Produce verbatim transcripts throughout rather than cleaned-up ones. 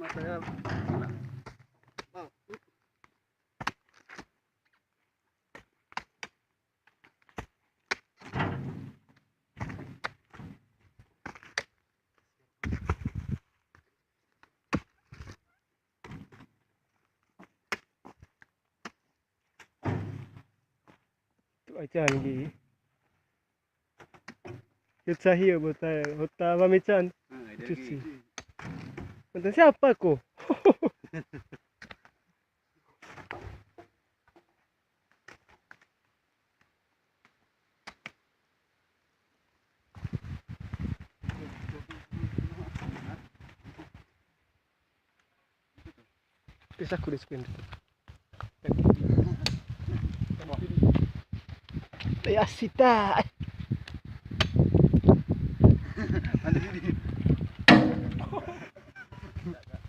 Tu acan gi. Yut sahia bota, hota mamican. Ah, ada cuci lagi. Mantan siapa ko? Pisah ku di screen. Ya sita.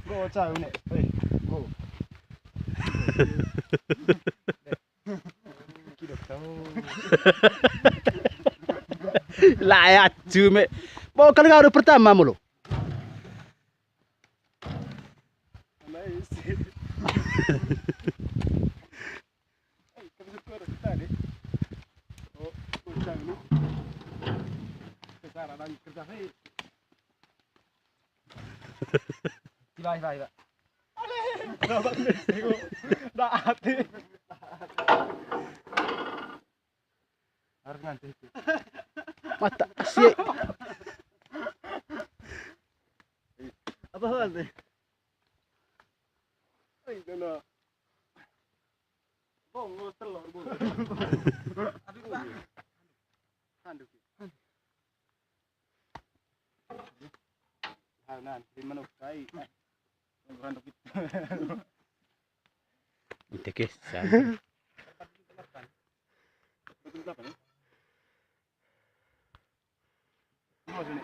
Go, cau, ne. Hei, go. Lah ya, cuma. Bawa kali ngaruh pertama mulu. Hiba, hiba, hiba. Dah ati. Harus nganti itu. Mata, sia. Apa hal nih? Ai, dana. Bong, lu telur, Bong. Aduh, Bang. Aduh. Hal nan, di manuk kai. Manuk itu. Ente kesan. Betul apa nih? Ini maksudnya.